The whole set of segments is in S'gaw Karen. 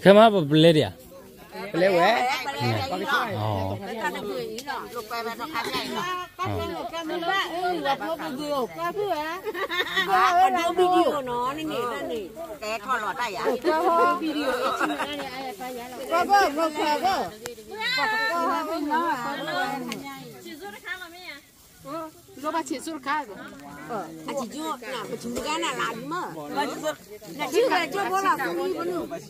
ခဲမးပလဲဒံးဧါ, ပလဲဝဲ, လိၣ်ဘၣ်ဆံးစိတခါ, ပထူတဂၤနၤလၢအမ့ၢ်, နထံၣ်ဝဲကၠိဖိလီၤ, ဘၣ်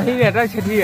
ဟံးန့ၣ်တၢ်ဆၢထံၣ်ဝဲ.လဲၤတီ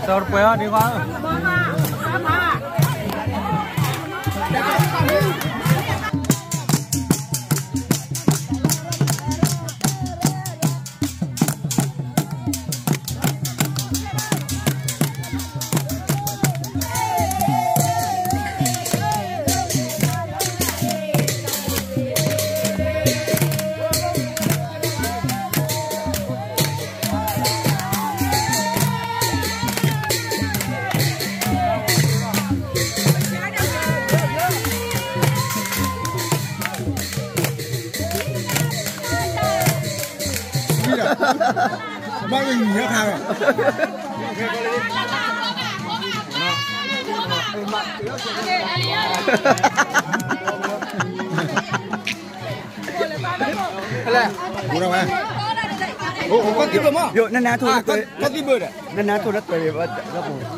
တပှဲၤအီၤဒံးဘၣ်. မ့ၢ်ဒီး ဘၣ်ဂ့ၢ်ညါခါလီၤ. နနါထိၣ်လၢတွဲ, နနါထိၣ်လၢတွဲဘၣ်လၢပူၤ.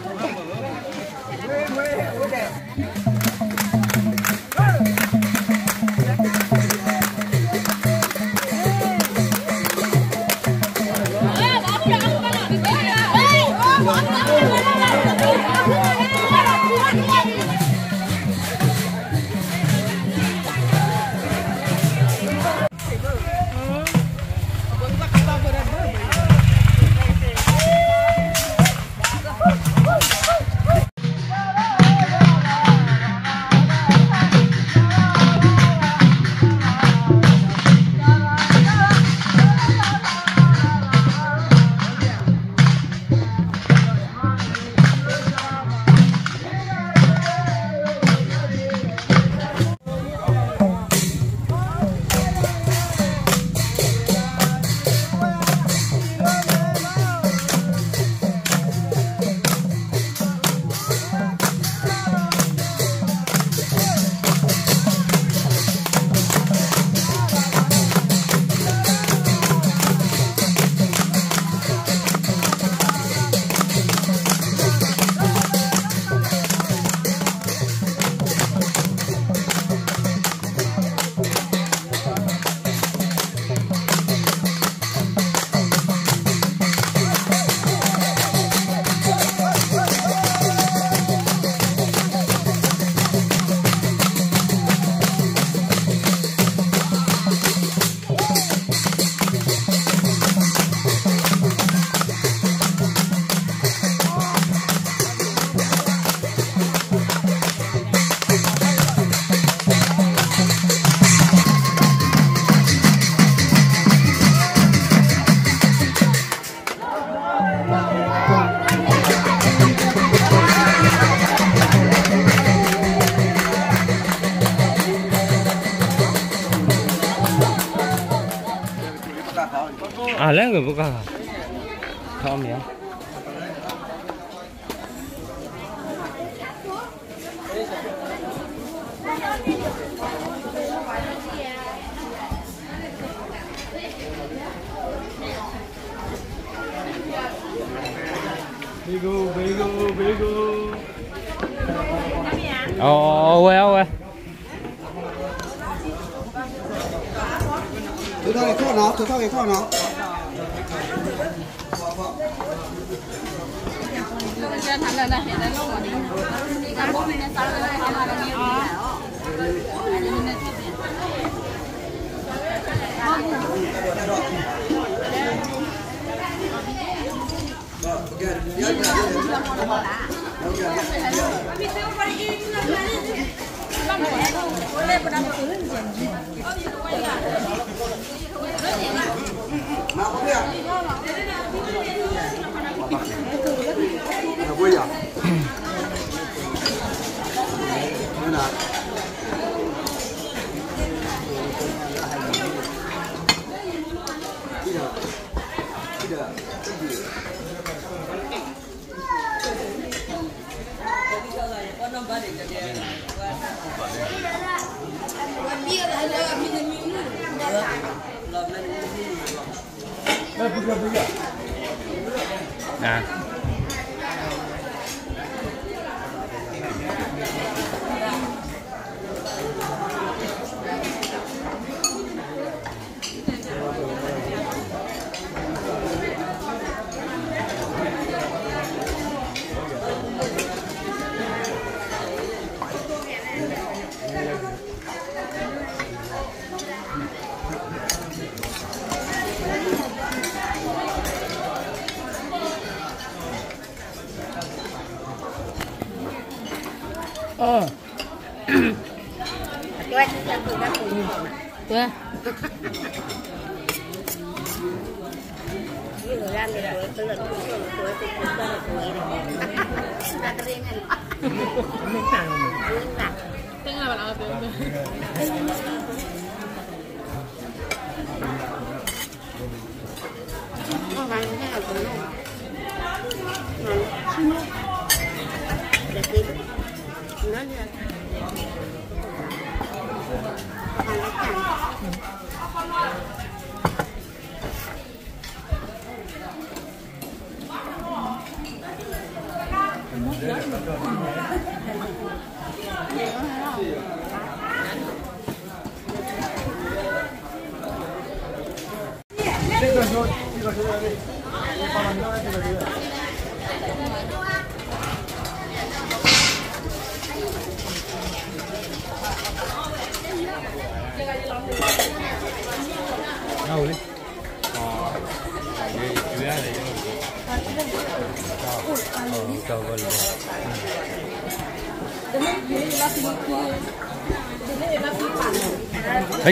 အလဲၣ်ဂ့ၤပက, ထီမ့ၢ်ဧါ. အဝဲ အဝဲ ထုးထီၣ်ဂ့ၤခီၣ်နီၤ, ထုးထီၣ်ဂ့ၤခီၣ်နီၤ. ပ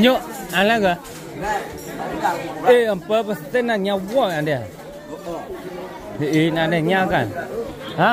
ညိၣ်, အလဲၣ်က, အ့ၣ် အပၢ ပသ့ၣ်နၢ်ညါဝီၢ်အဒဲ, အ့ၣ် နၤဒဲးညါက, ဟါ